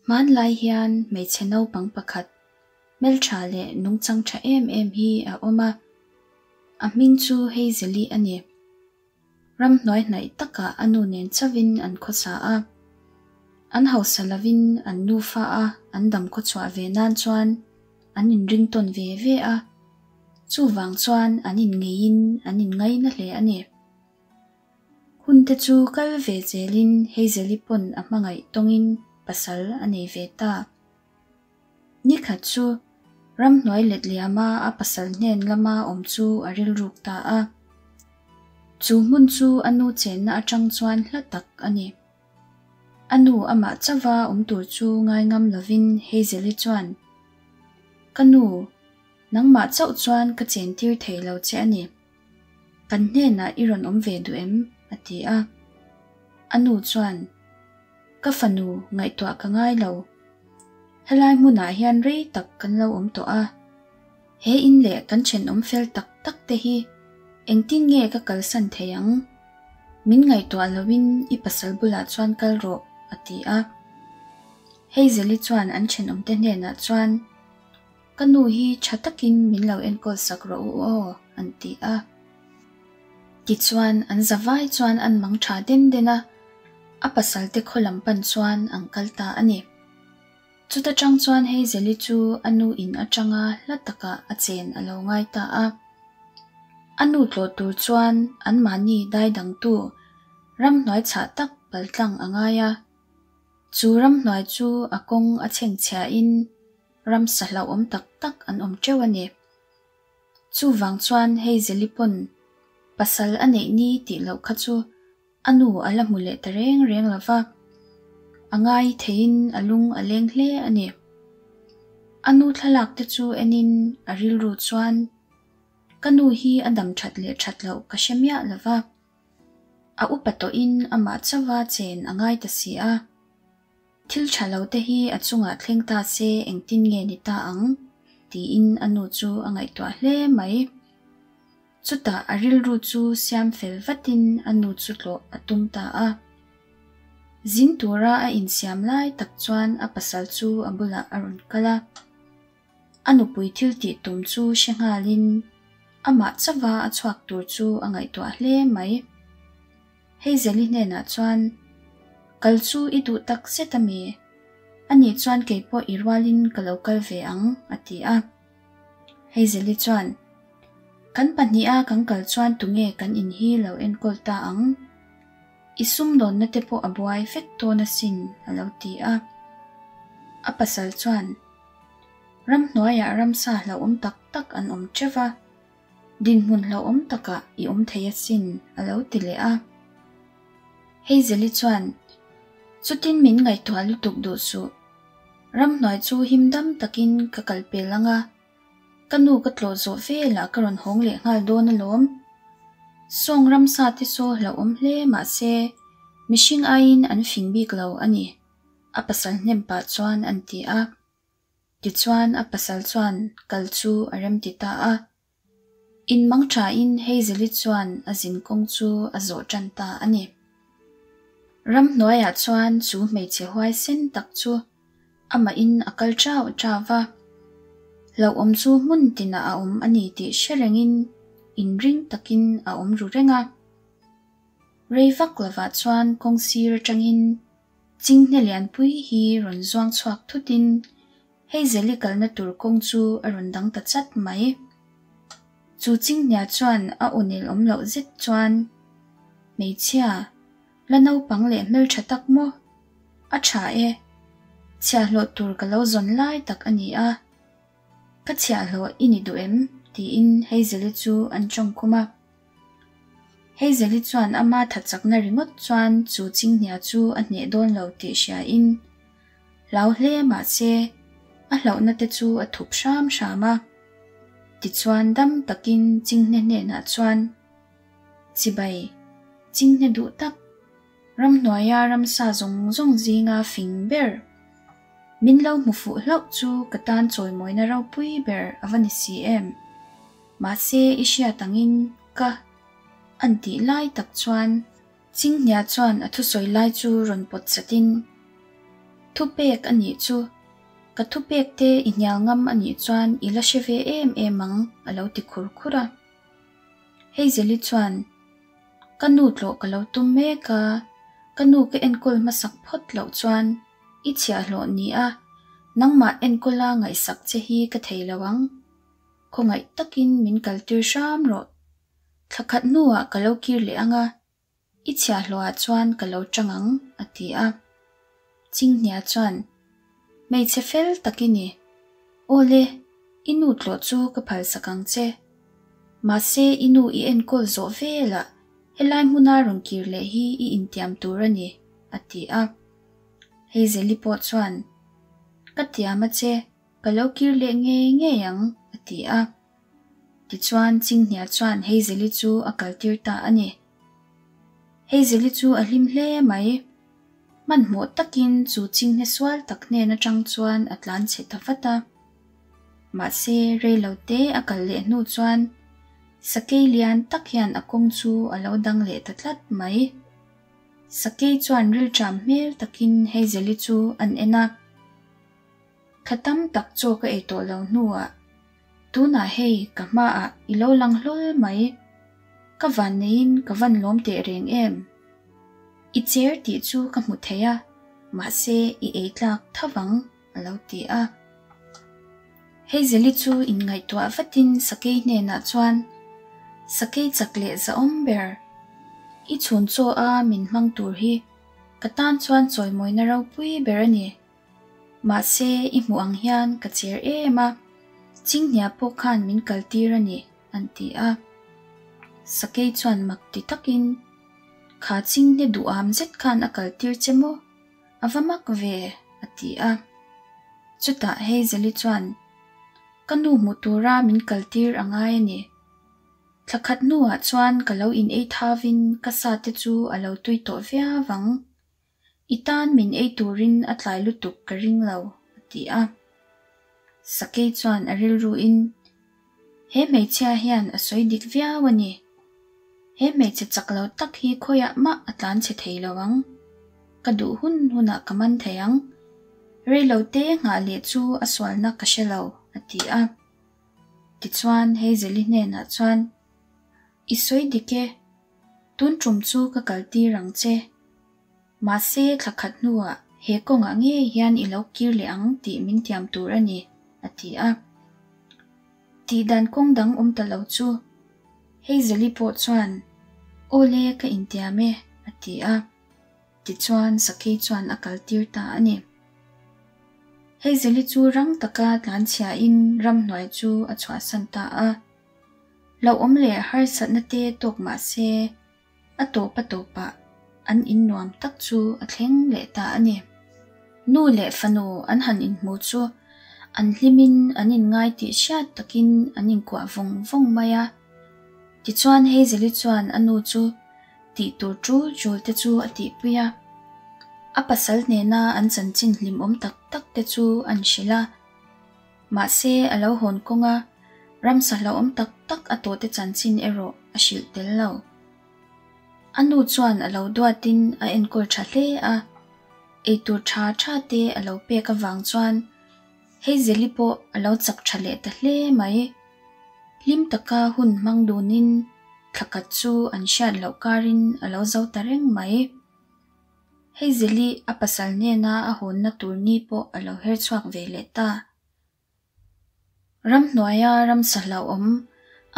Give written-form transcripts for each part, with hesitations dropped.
Hmanlai hian hmeichhe naupang pakhat hmeltha leh nungchang tha em em hi a awm a, a hming chu Hazel-i a ni. Ramhnuai hnaih takah a nu nen chauhin an khawsa a, an hausa lovin an nufa a an dam khawchhuah ve nan chuan an inring tawn ve ve a, chuvang chuan an inngeiin an inngaina hle a ni. Hun te chu kal ve zelin Hazel-i pawn a hmangaih tawngin pasal a nei ve ta. Nikhat chu ramhnuai let liama a pasal hnen lama awm chu a rilruk ta a. Chu hmun chu a nu chenna atang chuan hla tak a ni. A nu amah chauva awm tur chu ngaingam lovin Hazel-i chuan, Ka nu, nangmah chauh chuan ka chentir thei lo che a ni. Kan hnenah i rawn awm ve duh em? a ti a. A nu chuan, Ka fanu, ngaihtuah ka ngai lo. Helai hmunah hian rei tak kan lo awm tawh a. He in leh kan thenawm fel tak tak te hi engtin nge ka kalsan thei ang? Min ngaihtuah loin i pasal bulah chuan kal rawh, a ti a. Hazel-i chuan an thenawmte hnenah chuan, Ka nu hi tha takin min lo enkawl sak rawh u aw, an ti a. Tichuan, an zavai chuan an mang tha den den a, a pasalte khaw lam pan chuan an kal ta a ni. Chuta tang chuan Hazel-i chu a nu in atanga hla takah a chen a lo ngai ta a. A nu tlawh tur chuan anmahni dai dangtu ramhnuai chhah tak paltlang a ngai a. Chu ramhnuai chu a kawng a chhengchhiahin ramsa hlauhawm tak tak an awm teuh a ni. Chuvang chuan Hazel-i pawn pasal a neih ni tih loh kha chu a nu a la hmu leh ta reng reng lo va, a ngai theiin a lung a leng hle a ni. A nu thlalak te chu enin a rilru chuan, Ka nu hi a dam that leh that loh ka hre miah lo va, a upa tawhin amah chauha chen a ngai ta si a. Thil tha lo te hi a chungah thleng ta se engtin nge ni ta ang? tiin a nu chu a ngaihtuah hle mai. Chutah a rilru chu siam fel vatin a nu chu tlawh a tum ta a. Zin tura a insiam lai tak chuan a pasal chu a bulah a rawn kal a. A nupui thil tih tum chu hre nghalin amah chauha a chhuak tur chu a ngaihtuah hle mai. Hazel-i hnenah chuan, Kal chu i duh tak zet a mi? Anih chuan kei pawh i rualin ka lo kal ve ang, a ti a. Hazel-i chuan, Kan pahniha kan kal chuan tunge kan in hi lo enkawl ta ang? I sumdawnna te pawh a buai vek dawn asin, a lo ti a. A pasal chuan, Ramhnuaiah ramsa hlauhawm tak tak an awm teuh va. Dinhmun hlauhawm takah i awm thei asin, a lo ti leh a. Hazel-i chuan, Chutin min ngaihtuah lutuk duh suh. Ramhnuai chu him dam takin ka kal pel ang a, ka nu ka tlawh zawh velah ka rawn hawng leh nghal dawn alawm. Sawng ramsa te saw hlauhawm hle mahse, mihring aiin an fing bik lo a ni, a pasal hnem pah chuan an ti a. Tichuan a pasal chuan kal chu a remti ta a. In mang thain Hazel-i chuan a zin kawng chu a zawh tan ta a ni. Ramhnuaiah chuan chu hmeichhe huaisen tak chu amahin a kal chau chau va. Hlauhawm chu hmun tinah a awm a ni tih hre rengin inring takin a awm ru reng a. Rei vak lovah chuan kawng sir atangin Chinghne lianpui hi rawn zuang chhuak thutin Hazel-i kalna tur kawng chu a rawn dang ta chat mai. Chu Chinghnia chuan a aw nel awm loh zet chuan, Hmeichhia, la naupang leh hmeltha tak maw? A tha e. Chhiahhlawh tur ka lo zawn lai tak a ni a. Ka chhiahhlawh i ni duh em? tiin Hazel-i chu an tawng khum a. Hazel-i chuan ama tha chakna ringawt chuan chu chinghnia chu a hneh dawn lo tih hriain hlau hle mahse a hlauhna te chu a thup hram hram a. Tichuan dam takin chinghne hnenah chuan, Chibai, chinghne duh tak, ramhnuaia ramsa zawng zawng zinga fing ber, min lo hmu fuh hlauh chu ka tan chawimawina ropui ber a va ni si em? Mahse i hriat angin ka an tih lai tak chuan Chinghnia chuan a thusawi lai chu rawn pawt chatin. Thupek a nih chu. Ka thupek te i hnial ngam a nih chuan i la hre ve em em ang a lo ti khur khur a. Hazel-i chuan, Ka nu tlawh ka lo tum mek a, ka nu ka enkawl hmasak phawt loh chuan i chhiahhlawh ni a, nangmah enkawla ngaihsak che hi ka thei lo ang. Khawngaih takin min kaltir hram rawh. Thla khat hnuah ka lo kir leh ang a, I chhiahhlawhah chuan ka lo chang ang, a ti a. Chinghnia chuan, Hmeichhe fel tak i ni. Aw le, i nu tlawh chu ka phalsak ang che. Mahse i nu i enkawl zawh velah helai hmuna rawn kir leh hi i intiam tur a ni, a ti a. Hazel-i pawh chuan, Ka tiam a che, Ka lo kir leh ngei ngei ang, a ti a. Tichuan, Chinghnia chuan Hazel-i chu a kaltir ta a ni. Hazel-i chu a hlim hle mai. Hmanhmawh takin chu Chinghne sual tak hnen atang chuan a tlan chhe ta vat a. Mahse, rei lo te a kal leh hnu chuan Sakei lian tak hian a kawng chu a lo dang leh ta tlat mai. Sakei chuan rilṭam hmel takin Hazel-i chu an en a. Thla tam tak chaw ka ei tawh lo hnuah tunah hei ka hmaah i lo lang hlawl mai. Ka van neiin ka van lawm teh reng em? I cher tih chu ka hmu thei a, mahse i ei tlak tho vang a lo ti a. Hazel-i chu inngaihtuah vatin Sakei hnenah chuan, Sakei chak leh zahawm ber, i chhun chaw a min hmang tur hi ka tan chuan chawimawina ropui ber a ni. Mahse, i hmuh ang hian ka cher em a, Chinghnia pawh khan min kaltir a ni, an ti a. Sakei chuan mak ti takin, Kha Chinghne duham zet khan a kaltir che maw? A va mak ve, a ti a. Chutah Hazel-i chuan, Ka nu hmuh tura min kaltir a ngai a ni. Thla khat hnuah chuan ka lo in ei thavin ka sa te chu a lo tui tawh viau ang. I tan min ei turin a tlai lutuk ka ring lo, a ti a. Sakei chuan a rilruin, He hmeichhia hian a sawi dik viau a ni. He hmeichhe chak lo tak hi khawiah mah a tlan chhe thei lo ang. Ka duh hun hunah ka man thei ang. Reilo te nghah leh chu a sualna ka hre lo, a ti a. Tichuan Hazel-i hnenah chuan, I sawi dik e. Tun tum chu ka kal tir ang che. Mahse thla khat hnuah he kawngah ngei hian i lo kir leh ang tih min tiam tur a ni, a ti a. Tih dan kawng dang awm ta lo chu Hazel-i pawh chuan, Aw le, ka intiam e, a ti a. Tichuan Sakei chuan a kal tir ta a ni. Hazel-i chu rang taka tlanchhiain ramhnuai chu a chhuahsan ta a. Hlauhawm leh harsatna te tawk mah se, a tawp a tawpah an in nuam tak chu a thleng leh ta a ni. Nu leh fanu an han inhmu chu an hlimin an inngai tih hriat takin an inkuah vawng vawng mai a. Tichuan Hazel-i chuan a nu chu tih tur tul tul te chu a tihpui a. A pasal hnena an chanchin hlimawm tak tak te chu an hrilh a. Mahse, a lo hawn kawng a, ramsa hlauhawm tak tak a tawhte chanchin erawh a hrilh tel lo. A nu chuan a lo duatin a enkawl tha hle a, eitur tha tha te a lo pek avang chuan Hazel-i pawh a lo chak tha leh ta hle mai. Hlim taka hun hmang dunin thla khat chu an hriat loh karin a lo zo ta reng mai. Hazel-i a pasal hnena a hawnna tur ni pawh a lo her chhuak ve leh ta. Ramhnuaia ramsa hlauhawm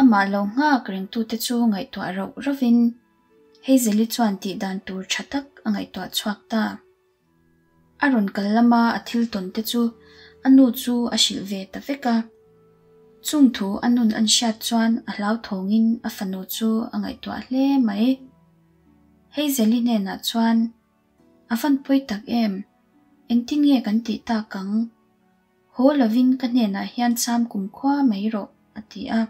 amah lo nghak rengtute chu ngaihtuah rauh rauhin Hazel-i chuan tih dan tur tha tak a ngaihtuah chhuak ta. A rawn kal lama a thil tawn te chu a nu chu a hrilh ve ta vek a. Chung thu a nun an hriat chuan a hlauthawngin a fanu chu a ngaihtuah hle mai. Hazel-i hnenah chuan, A van pawi tak em? Engtin nge kan tih tak ang? Haw lovin ka hnenah hian cham kum khua mai rawh, a ti a.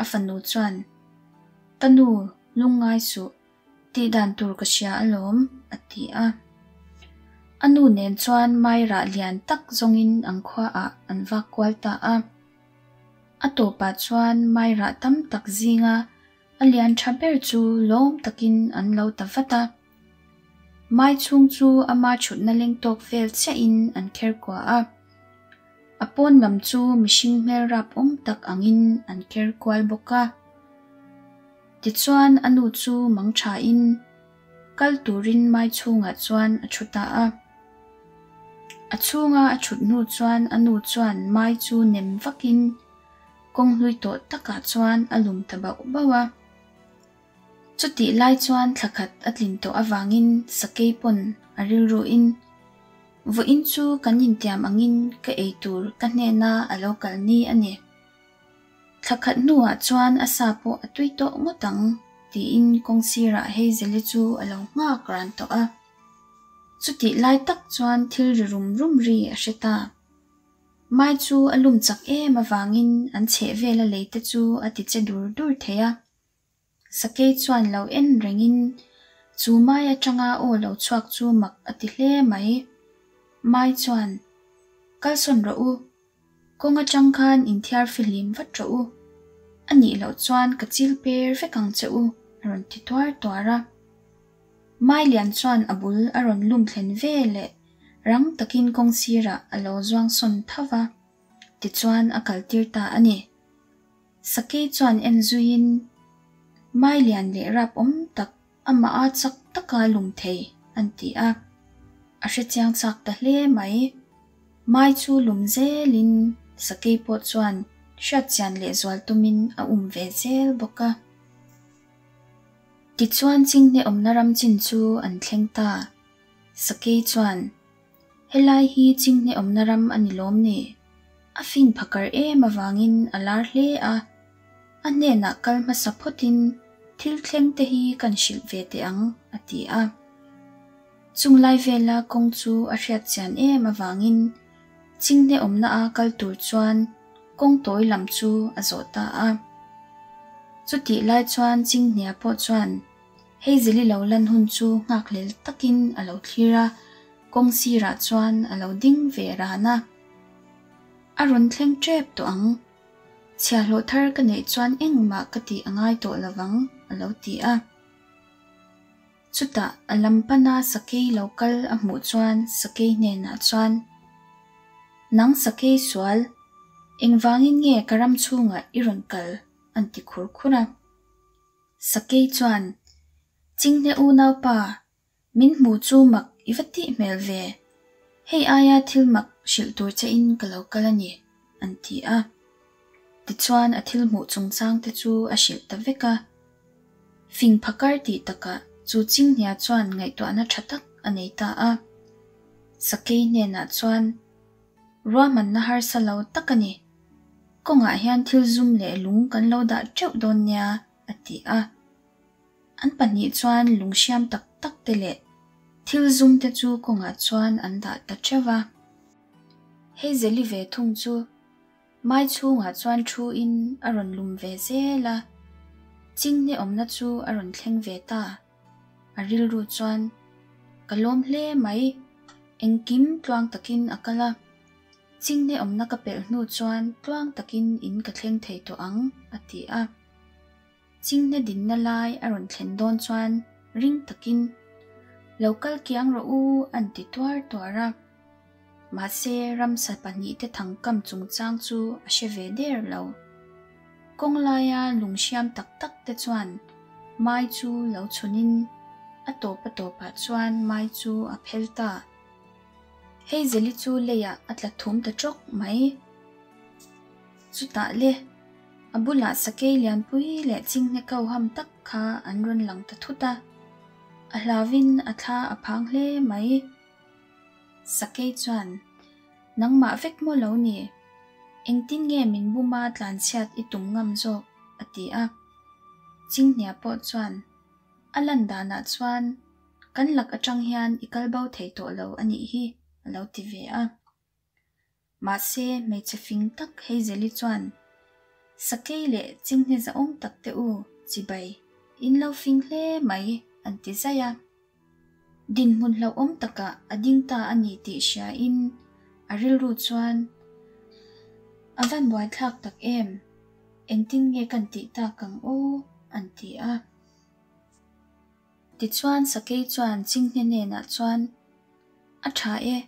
A fanu chuan, Ka nu, lungngai suh, tih dan tur ka hria alawm, a ti a. A nu nen chuan mai rah lian tak zawngin an khuaah an vak kual ta a. A tawpah chuan mai rah tam tak zinga A lian tha ber chu lawm takin an lo ta vat a. Mai chhung chu ama thutna leng tawk vel chiahin an kher kua a. A pawn lam chu mihring hmel rap awm tak angin an kher kual bawk a. Tichuan a nu chu mang thain kal turin mai chhungah chuan a thu ta a. A chhunga a thut hnu chuan a nu chuan mai chu nem vakin kawng hlui tawh takah chuan a lum ta bauh bauh a. Chutih lai chuan thla khat a tlin tawh avangin sakei pawn a rilruin, Vawiin chu kan intiam angin ka ei tur ka hnena a lo kal ni a ni. Thla khat hnuah chuan a sa pawh a tui tawh ngawt ang, tiin kawng sirah Hazel-i chu a lo nghak ran tawh a. Chutih lai tak chuan thil ri rum rum ri a hre ta. Mai chu a lum chak em avangin an chheh vela lei te chu a ti che dur dur thei a. Sakei chuan lo en rengin chu mai atanga aw lo chhuak chu mak a ti hle mai. Mai chuan, Kalsawn rawh u, kawng atang khan inthiar fihlim vat rawh u, a nih loh chuan ka chil per vek ang che u, a rawn ti tuar tuar a. Mai lian chuan a bul a rawn lum thlen ve leh rang takin kawng sirah a lo zuang sawn tho va, tichuan a kaltir ta a ni. Sakei chuan en zuiin Mai lian leh rap awm tak amah a chak taka lum thei an ti a. A hrechiang chak ta hle mai. Mai chu lum zelin Sakei pawh chuan hriatchian lehzual tumin a um ve zel bawk a. Tichuan chinghne awmna ram chin chu an thleng ta. Sakei chuan Helai hi chinghne awmna ram a ni lawm ni? A fin phakar em avangin a lar hle a. A hnenah kal hmasa phawtin thil thleng te hi kan hrilh ve teh ang, a ti a. Chung lai vela kawng chu a hriat chian em avangin chinghne awmna a kal tur chuan kawng tawi lam chu a zawh ta a. Chutih lai chuan chinghne pawh chuan Hei zeli lo lan hun chu nghakhlel takin a lo thlir a, kawng sirah chuan a lo ding ve ran a. A rawn thleng tep tawh ang. Chhiahhlawh thar ka neih chuan engmah ka tih a ngai tawh lovang, a lo ti a. Chutah a lam pana sakei lo kal a hmuh chuan sakei hnenah chuan, Nang sakei sual, engvangin nge ka ram chhungah i rawn kal? an ti khur khur a. Sakei chuan, Chinghne unaupa, min hmu chu mak i va tih hmel ve. Hei aia thil mak hrilh tur che in ka lo kal a ni, an ti a. Tichuan a thil hmuh chungchang te chu a hrilh ta vek a. Fing phakar tih takah chu Chinghnia chuan ngaihtuahna tha tak a nei ta a. Sakei hnenah chuan, Ruahmanna harsa lo tak a ni. Kawngah hian thil zum leh lung kan lo dah teuh dawn nia, a ti a. An pahnih chuan lung hriam tak tak te leh thil zum te chu kawngah chuan an dah ta teuh va. Hei Zeli ve thung chu mai chhungah chuan thu in a rawn lum ve zel a, chinghne awmna chu a rawn thleng ve ta. A rilru chuan, Ka lawm hle mai, engkim tluang takin a kal a. Chinghne awmna ka pelh hnu chuan tluang takin in ka thleng thei tawh ang, a ti a. Chinghne dinna lai a rawn thlen dawn chuan ring takin, Lo kal kiang rawh u, an ti tuar tuar a. Mahse, ramsa pahnihte thangkam chungchang chu a hre ve der lo. Kawng laia lung hriam tak tak te chuan mai chu lo chhunin a tawp a tawpah chuan mai chu a phel ta. Hei Zeli chu leiah a tla thum ta tawk mai. Chutah le, a bulah sakei lianpui leh chinghne ko ham tak kha an rawn lang ta thut a. A hlauvin a thla a phang hle mai. Sakei chuan, Nangmah vek maw lo ni? Engtin nge min buma tlanchhiat i tum ngam zawk? a ti a. Chinghnia pawh chuan, A lan danah chuan Kan lak atang hian i kal bo thei tawh lo a nih hi, a lo ti ve a. Mahse, hmeichhe fing tak Hazel-i chuan, Sakei leh chinghne zahawm tak te u, chibai, in lo fing hle mai, an ti zaih a. Dinhmun hlauhawm takah a ding ta a ni tih hriain a rilru chuan, A van buaithlak tak em, engtin nge kan tih tak ang aw, an ti a. Tichuan Sakei chuan Chinghne hnenah chuan, A tha e,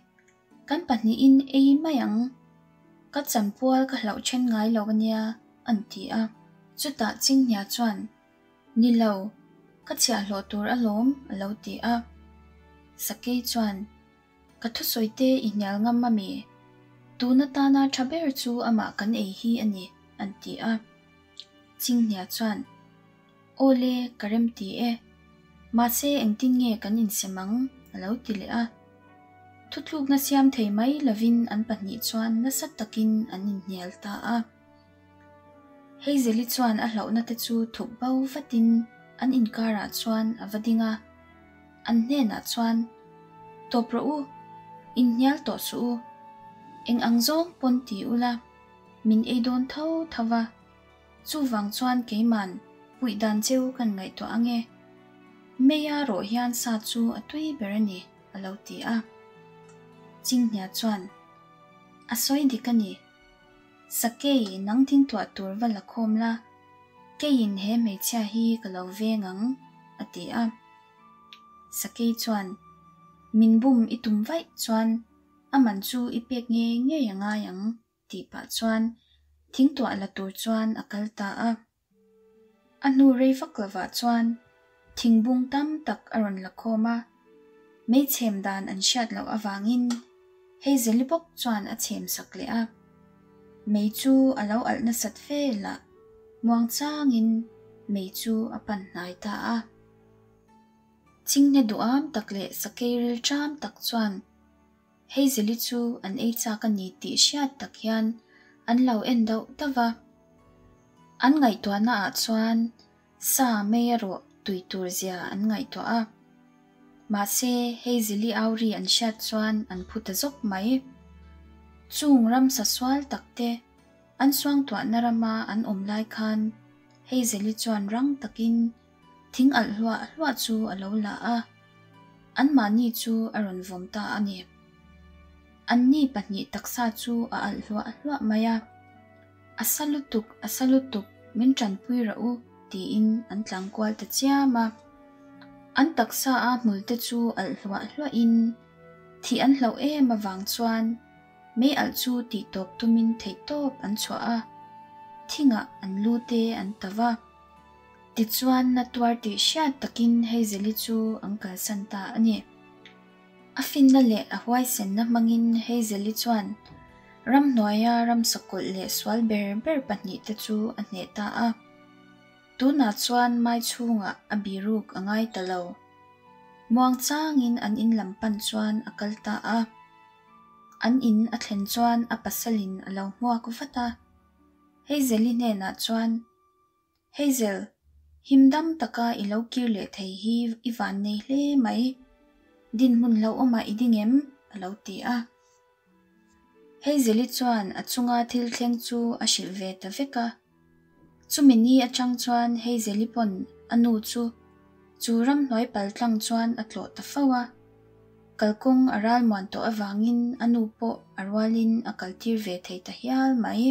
kan pahnihin ei mai ang. Ka chanpual ka hlauh then ngai lo ania, an ti a. Chutah Chinghnia chuan, Ni lo, ka chhiahhlawh tur alawm, a lo ti a. Sakei chuan, Ka thusawi te i hnial ngam a mi? Tun atana tha ber chu amah kan ei hi a ni, an ti a. Chinghnia chuan, Aw le, ka rem ti e. Mahse engtin nge kan insem ang? a lo ti leh a. Thutlukna siam thei mai lovin an pahnih chuan nasa takin an inhnial ta a. Hazel-i chuan a hlauhna te chu thup bo vatin an inkarah chuan a va ding a, an hnenah chuan, Tawp rawh u, inhnial tawh suh u, eng ang zawng pawn ti ula, min ei dawn tho tho va, chuvang chuan keiman puih dan cheu kan ngaihtuah ange, Meia rawh hian sa chu a tui ber a ni, a lo ti a. Chinghnia chuan, A sawi dik a ni. Sakei, nang thingtuah tur va la khawm la, keiin he hmeichhia hi ka lo veng ang, a ti a. Sakei chuan, Min bum i tum vaih chuan a man chu i pek ngei ngei a ngai ang, tih pah chuan thingtuah la tur chuan a kal ta a. A hnu rei vak lovah chuan thingbung tam tak a rawn la khawm a, mei chhem dan an hriat loh avangin Hazel-i bawk chuan a chhem sak leh a. Mei chu a lo alh nasat velah muangchangin mei chu a pan hnai ta a. Chinghne duham tak leh sakei ril ṭam tak chuan Hazel-i chu an ei chak a ni tih hriat tak hian an lo en dauh dauh a. An ngaihtuahna ah chuan sa mei erawh tui tur zia an ngaihtuah a. Mahse, Hazel-i au ri an hriat chuan an phu ta zawk mai. Chung ramsa sual tak te an suangtuahna rama an awm lai khan Hazel-i chuan rang takin Thing alh hluah hluah chu a lo la a, anmahni chu a rawn vawm ta a ni. Anni pahnih taksa chu a alh hluah hluah mai a, A sa lutuk, a sa lutuk, min tanpui rah u, tiin an tlang kual ta chiam a. An taksa a hmul te chu alh hluah hluahin thih an hlauh em avang chuan mei alh chu tihtawp tumin theihtawp an chhuah a, thingah an lu te an ta va. Tichuan, na tuar tih hriat takin Hazel-i chu an kalsan ta a ni. A finna leh a huaisenna hmangin Hazel-i chuan ramhnuaia ramsakawlh leh sual ber ber pahnihte chu a hneh ta a. Tunah chuan mai chhungah a biruk a ngai ta lo. Muangchangin an in lam pan chuan a kal ta a. An in a thlen chuan a pasalin a lo hmuak vat a. Hazel-i hnenah chuan Hazel, him dam taka i lo kir leh thei hi i van nei hle mai. Dinhmun hlauhawmah i ding em? a lo ti a. Hazel-i chuan a chunga thil thleng chu a hrilh ve ta vek a. Chumi ni atang chuan Hazel-i pawn a nu chu chu ramhnuai pal tlang chuan a tlawh ta fo a. Kalkawng a ralmuan tawh avangin a nu pawh a rualin a kaltir ve thei ta hial mai.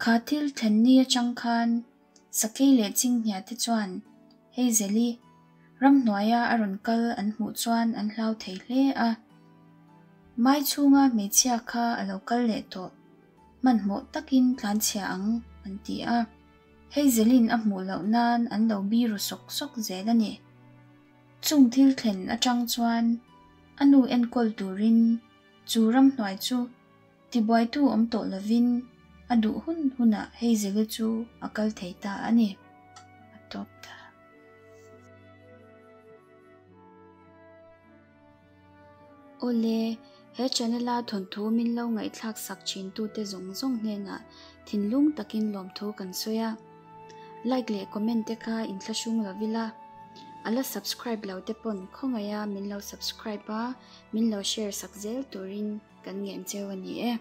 Kha thil thlen ni atang khan Sakei leh Chinghnia te chuan Hazel-i ramhnuaia a rawn kal an hmuh chuan an hlau thei hle a. Mai chhunga hmeichhia kha a lo kal leh tawh, hmanhmawh takin tlanchhia ang an ti a. Hazel-in a hmuh loh nan an lo biru sawk sawk zel a ni. Chung thil thlen atang chuan a nu enkawl turin chu ramhnuai chu Tibuaitu awm tawh lovin a duh hun hunah Hazel-i chu a kal thei ta a ni. A tawp ta. Awle, he channel-a thawnthu min lo ngaihthlak sak thintute zawng zawng hnenah thinlung takin lawmthu kan sawi a. Like leh comment te kha inthlahrung lo ila, a la subscribe lo te pawn khawngaiha min lo subscribe a, min lo share sak zel turin. Kan ngen cheu a ni e.